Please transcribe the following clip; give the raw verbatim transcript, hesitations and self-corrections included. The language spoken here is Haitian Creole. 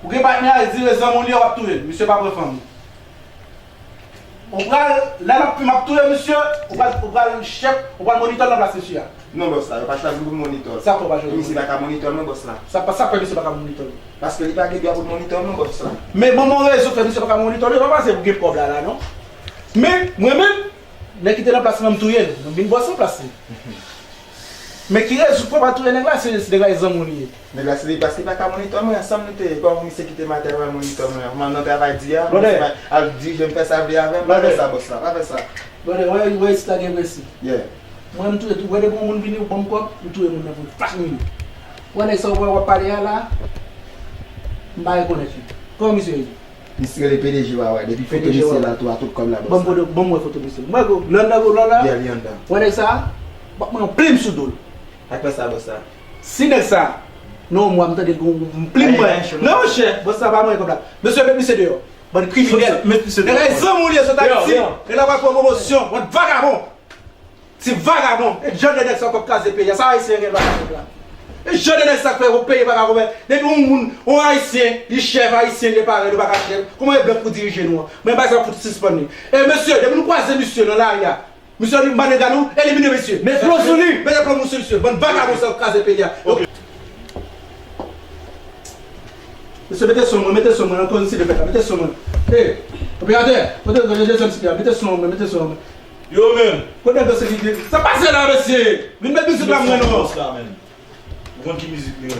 Ou gen patnè a, li di rezon moun li, w ap touye l. Misye pa pran fanm. Ou pral, lè l ap, m ap touye misye, ou pral, ou pral chèf, ou pral monitò l nan plas misye a. Non, bòs la, yo pa chwazi m pou monitò l. Sa fè w pa chwazi. Misye pa ka monitò l, non, bòs la. Sa pa, sa fè misye pa ka monitò l. Paske li pa gen dwa pou l monitò l, non, bòs la. Men bon, bon rezon fè misye pa ka monitò l, e pa paske pou gen kòb la, la, non. Men, mwen menm, nèg ki te nan plas mwen, m touye l. Mwen vin bòs nan plas li. Men ki rezon pou pa touye nèg la, si, si nèg la e zanmi w li ye? Nèg la se li, paske li pa ka monitè mwen, ansanm nou te ye. Kòman misye kite matè mwen monitè mwen? Kòman nan travay di a, Brother. Misye al dirije m, fè sa vle avè m? Pa fè Brother. Sa, bòs la, pa fè sa. Brother, wè, wè, isit la gen prensip. Yeah. Mwen, m touye tou. Wè, depi yon moun vini, ou ban m kòb, m touye moun nan pou l fach mini. Wè, nèg sa, ou wè, w ap pale a la, m pa rekonèt li. Kòman misye ye? Misye rele P D G Wawa, depi foto P D G misye Wawa. La tou, a tout kòb la, bòs la. Ban m foto, ban m wè foto misye. Mwen, go, landa, go, landa. Yeah, li anndan. Wè, nèg sa, w ap mwen yon plim sou do l. Ak fè sa, bòs la. Si nèg sa, nan yon mwa, m tande l gon yon plim, mwen. Ay, ay, non, monchè, bòs la pa mwen kòb la. Mesye, met misye deyò. Bann kriminèl. Met misye deyò. Nèg la, zanmi w li ye, sot Ayiti. Deyò, deyò. E la pral pran pwomosyon. Bann vagabon. Ti vagabon. E jan de nèg sa k ap kraze peyi a. Sa Ayisyen gen vagabon la. E jan de nèg sa k fè yon peyi vagabon. Depi yon moun, yon Ayisyen, li chèf Ayisyen, li parèy, li pa ka chèf. Kòman e blan k pou dirije nou an? Men bagay sa fout sispann li. E mesye, depi nou kwaze misye nan lari a, misye di, "Mande gad nou, elimine misye." Met plon sou li. Mete plon sou misye. Bann vagabon sa k ap kraze peyi a. Ok. Mesye, mete son mwen, mete son mwen, ankò, si de fè la, mete son mwen. Ey, operatè, kote, kote, mete son mwen, mete son mwen. Yo menm. Kote nèg yo sekirite? Sa pase la, mesye? Vin met mizik la mwen non. Bòs la menm. Ou konn ki mizik li menm?